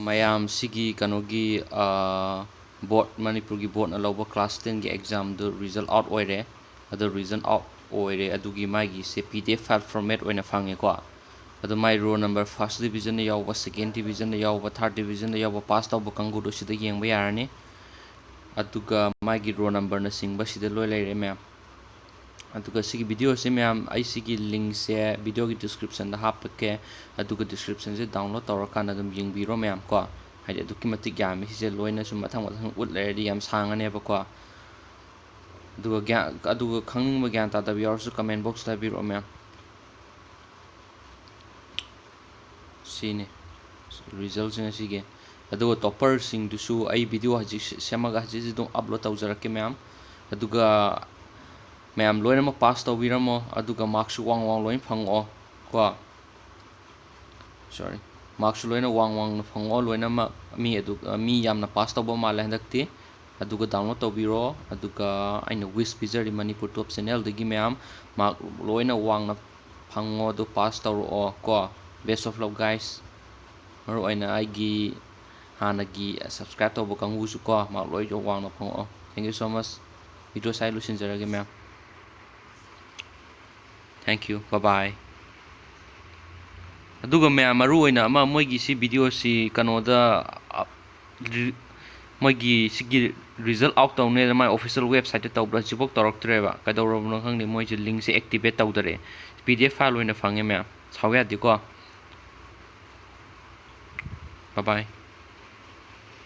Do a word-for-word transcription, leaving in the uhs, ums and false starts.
ꯃꯌꯥꯝ, ꯁꯤꯒꯤ ꯀꯩꯅꯣꯒꯤ, ꯑꯥ, ꯕꯣꯔꯗ, ꯃꯅꯤꯄꯨꯔꯒꯤ ꯕꯣꯔꯗꯅ ꯂꯧꯕ class ten ꯒꯤ exam ꯗꯨ result out ꯑꯣꯏꯔꯦ꯫ ꯑꯗꯣ result out ꯑꯣꯏꯔꯦ, ꯑꯗꯨꯒꯤ ꯃꯥꯒꯤꯁꯦ P D F file format ꯑꯣꯏꯅ ꯐꯪꯉꯦꯀꯣ꯫ ꯑꯗꯣ ꯃꯥꯏ roll number, first division ꯗ ꯌꯥꯎꯕ, second division ꯗ ꯌꯥꯎꯕ, third division ꯗ ꯌꯥꯎꯕ, pass ꯇꯧꯕ ꯀꯥꯡꯕꯨꯗꯣ ꯁꯤꯗ ꯌꯦꯡꯕ ꯌꯥꯔꯅꯤ꯫ ꯑꯗꯨꯒ ꯃꯥꯒꯤ roll number ꯅꯆꯤꯡꯕ ꯁꯤꯗ ꯂꯣꯏ ꯂꯩꯔꯦ ꯃꯌꯥꯝ꯫ ꯑꯗꯨꯒ ꯁꯤꯒꯤ video ꯁꯦ ꯃꯌꯥꯝ, ꯑꯩ ꯁꯤꯒꯤ link ꯁꯦ video ꯒꯤ description ꯗ ꯍꯥꯞꯄꯛꯀꯦ꯫ ꯑꯗꯨꯒ description ꯁꯦ download ꯇꯧꯔꯀꯥꯟꯗ ꯑꯗꯨꯝ ꯌꯦꯡꯕꯤꯔꯣ ꯃꯌꯥꯝ ꯀꯣ꯫ ꯍꯥꯏꯗꯤ ꯑꯗꯨꯛꯀꯤ ꯃꯇꯤꯛ ꯌꯥꯝꯃꯤ꯫ ꯁꯤꯁꯦ ꯂꯣꯏꯅ ꯁꯨꯝ ꯃꯊꯪ ꯃꯊꯪ ꯎꯠ ꯂꯩꯔꯗꯤ ꯌꯥꯝ ꯁꯥꯡꯉꯅꯦꯕꯀꯣ꯫ ꯑꯗꯨꯒ ꯒ꯭ꯌꯥꯟ, ꯑꯗꯨꯒ ꯈꯪꯅꯤꯡꯕ ꯒ꯭ꯌꯥꯟ ꯇꯥꯗꯕ ꯌꯥꯎꯔꯁꯨ comment box ꯇ ꯍꯥꯏꯕꯤꯔꯛꯑꯣ ꯃꯌꯥꯝ꯫ ꯁꯤꯅꯤ result ꯁꯤꯅ ꯁꯤꯒꯤ꯫ ꯑꯗꯨꯒ topper ꯁꯤꯡꯗꯨꯁꯨ ꯑꯩ video ꯍꯧꯖꯤꯛ ꯁꯦꯝꯃꯒ ꯍꯧꯖꯤꯛ ꯍꯧꯖꯤꯛ ꯑꯗꯨꯝ upload ꯇꯧꯖꯔꯛꯀꯦ ꯃꯌꯥꯝ꯫ ꯑꯗꯨꯒ ꯃꯌꯥꯝ ꯂꯣꯏꯅꯃꯛ pass ꯇꯧꯕꯤꯔꯝꯃꯣ, ꯑꯗꯨꯒ mark ꯁꯨ ꯋꯥꯡ ꯋꯥꯡ ꯂꯣꯏꯅ ꯐꯪꯉꯛꯑꯣ ꯀꯣ꯫ Sorry, mark ꯁꯨ ꯂꯣꯏꯅ ꯋꯥꯡ ꯋꯥꯡꯅ ꯐꯪꯉꯛꯑꯣ ꯂꯣꯏꯅꯃꯛ꯫ ꯃꯤ ꯑꯗꯨ, ꯃꯤ ꯌꯥꯝꯅ pass ꯇꯧꯕ ꯃꯥꯜꯂꯦ ꯍꯟꯗꯛꯇꯤ꯫ ꯑꯗꯨꯒ download ꯇꯧꯕꯤꯔꯣ꯫ ꯑꯗꯨꯒ ꯑꯩꯅ wish ꯄꯤꯖꯔꯤ ꯃꯅꯤꯄꯨꯔ top channel ꯗꯒꯤ ꯃꯌꯥꯝ, mark ꯂꯣꯏꯅ ꯋꯥꯡꯅ ꯐꯪꯉꯣ, ꯑꯗꯨ pass ꯇꯧꯔꯛꯑꯣ ꯀꯣ꯫ Best of luck guys꯫ ꯃꯔꯨꯑꯣꯏꯅ ꯑꯩꯒꯤ ꯍꯥꯟꯅꯒꯤ subscribe ꯇꯧꯕ ꯀꯥꯡꯕꯨꯁꯨ ꯀꯣ, mark ꯂꯣꯏ ꯋꯥꯡꯅ ꯐꯪꯉꯛꯑꯣ꯫ Thank you so much꯫ Video ꯁ꯭ꯋꯥꯏ ꯂꯣꯏꯁꯤꯟꯖꯔꯒꯦ ꯃꯌꯥꯝ꯫ Thank you, bye bye꯫ ꯑꯗꯨꯒ ꯃꯌꯥꯝ, ꯃꯔꯨꯑꯣꯏꯅ ꯑꯃ, ꯃꯣꯏꯒꯤ ꯁꯤ video ꯁꯤ ꯀꯩꯅꯣꯗ, ꯑ, ꯔꯤ-, ꯃꯣꯏꯒꯤ ꯁꯤꯒꯤ result out ꯇꯧꯅꯦꯅ ꯃꯥꯏ official website ꯇ ꯇꯧꯕ꯭ꯔꯥ, ꯍꯧꯖꯤꯛꯐꯥꯎ ꯇꯧꯔꯛꯇ꯭ꯔꯦꯕ꯫ ꯀꯩꯗꯧꯔꯕꯅꯣ ꯈꯪꯗꯦ, ꯃꯣꯏꯁꯦ link ꯁꯦ activate ꯇꯧꯗꯔꯦ꯫ P D F file ꯑꯣꯏꯅ ꯐꯪꯉꯦ ꯃꯌꯥꯝ, ꯁꯥꯎ ꯌꯥꯗꯦꯀꯣ꯫ Bye bye꯫